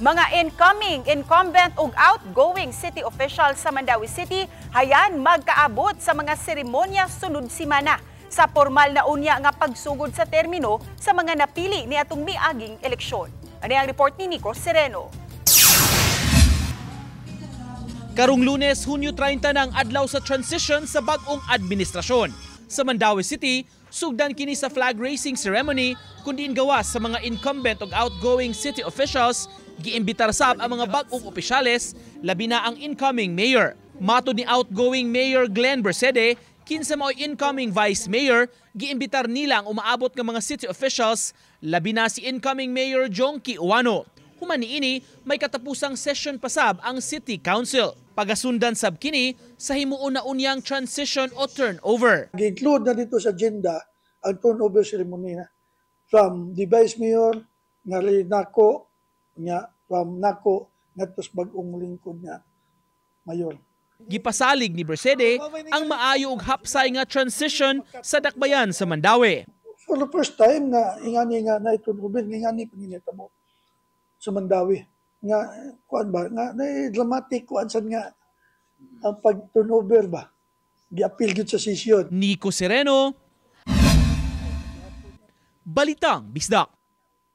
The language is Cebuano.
Mga incoming, incumbent ug outgoing city officials sa Mandaue City hayan magkaabot sa mga seremonya sunod simana sa formal na unya nga pagsugod sa termino sa mga napili ni atong miaging eleksyon. Ano ang report ni Nico Sereno? Karong Lunes, Hunyo 30 na ang adlaw sa transition sa bag-ong administrasyon. Sa Mandaue City, sugdan kini sa flag raising ceremony kun diin gawas sa mga incumbent ug outgoing city officials, giimbitar sab ang mga bag-ong opisyales, labi na ang incoming mayor. Matod ni outgoing Mayor Glenn Bercede, kinsa mao'y incoming vice mayor, giimbitar nila ang umaabot nga mga city officials, labi na si incoming Mayor Jonkie Ouano. Human niini, may katapusang session pasab ang City Council. Pagasundan sab kini sa himuon na unyang transition o turnover. Gi-include na dito sa agenda ang turnover ceremony na from the vice mayor nga nako nga from nako ngadto sa bag-ong lingkod nga mayor. Gipasalig ni Bercede ang maayo ug hapsay nga transition sa dakbayan sa Mandaue. For the first time nga ingani nga na turnover, ingani pa mo sa Mandaue nga kuan ba nga na dramatic kuan sad nga ang pag turnover ba, giapil gyud sa session. Nico Sereno, Balitang Bisdak.